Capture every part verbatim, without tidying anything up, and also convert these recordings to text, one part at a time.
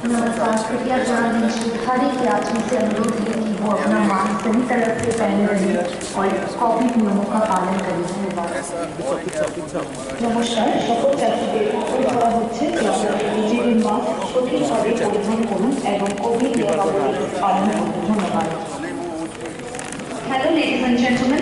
नमस्कार, कृपया ध्यान दीजिए। हर एक यात्री से अनुरोध है कि वो अपना मास्क सही तरह से पहने रहें और कोविड नियमों का पालन करें। धन्यवाद। নমস্কার, সকল যাত্রীদের অনুরোধ করা হচ্ছে যে আপনারা নিজেদের মাস্ক সঠিকভাবে পরিধান করুন এবং কোভিড নিয়মাবলী পালন করুন। ধন্যবাদ। Hello, ladies and gentlemen.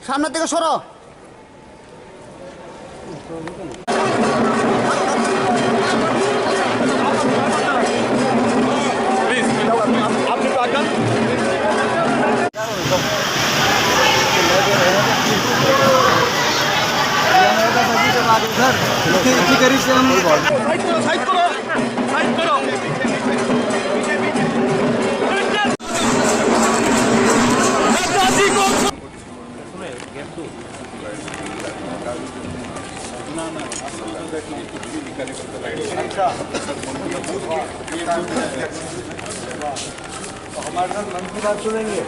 সামনের দিকে সরো। अच्छा, तो हमारे साथ मन की बात सुनेंगे।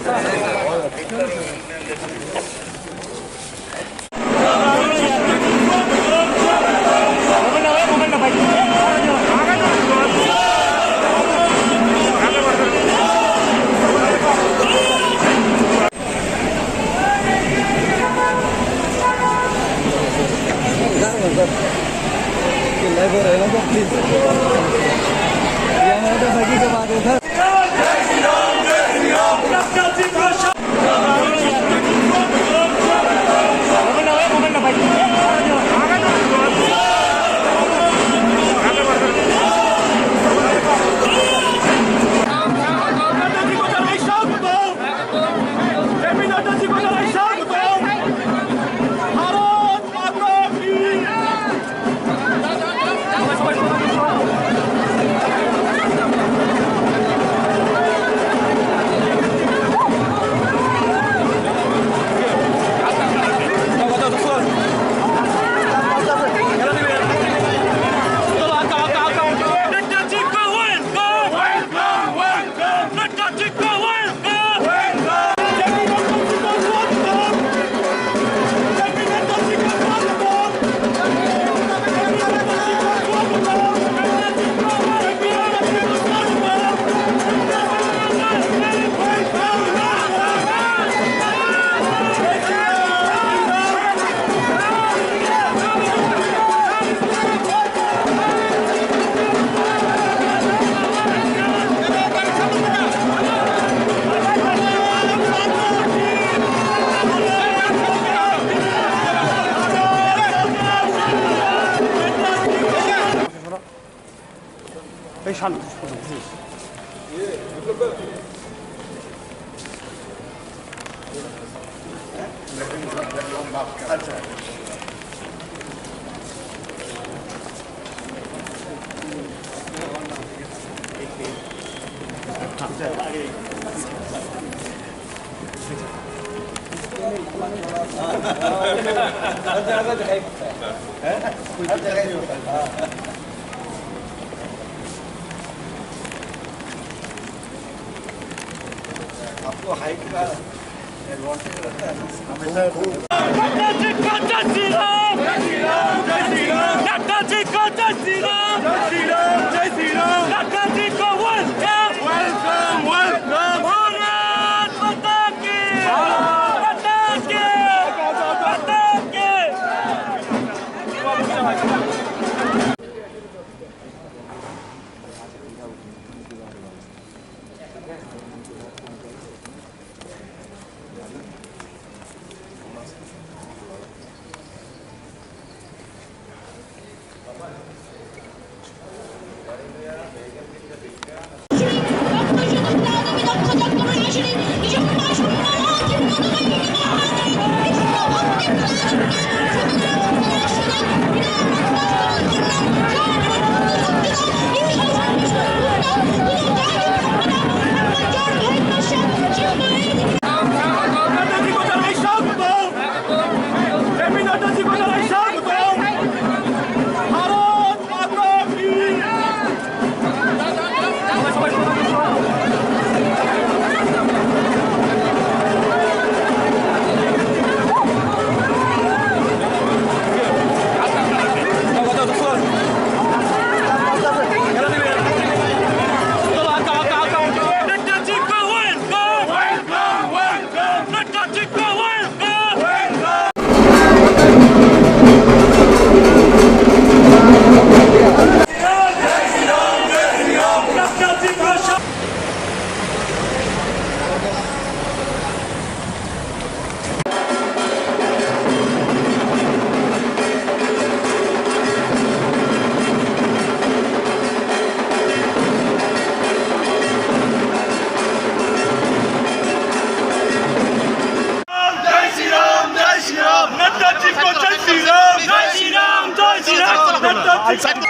এই শান্ত, শান্ত, please। आपको हाइट का एडवांटेज रहता है ना, हमेशा। नेताजी को जय श्री राम। नेताजी को जय श्री राम। नेताजी को वेलकम। Welcome, welcome. भारत माता की। भारत माता की। माता की। जय श्री राम, जय श्री राम। नेताजी को जय श्री राम। जय श्री राम, जय श्री राम। नेताजी को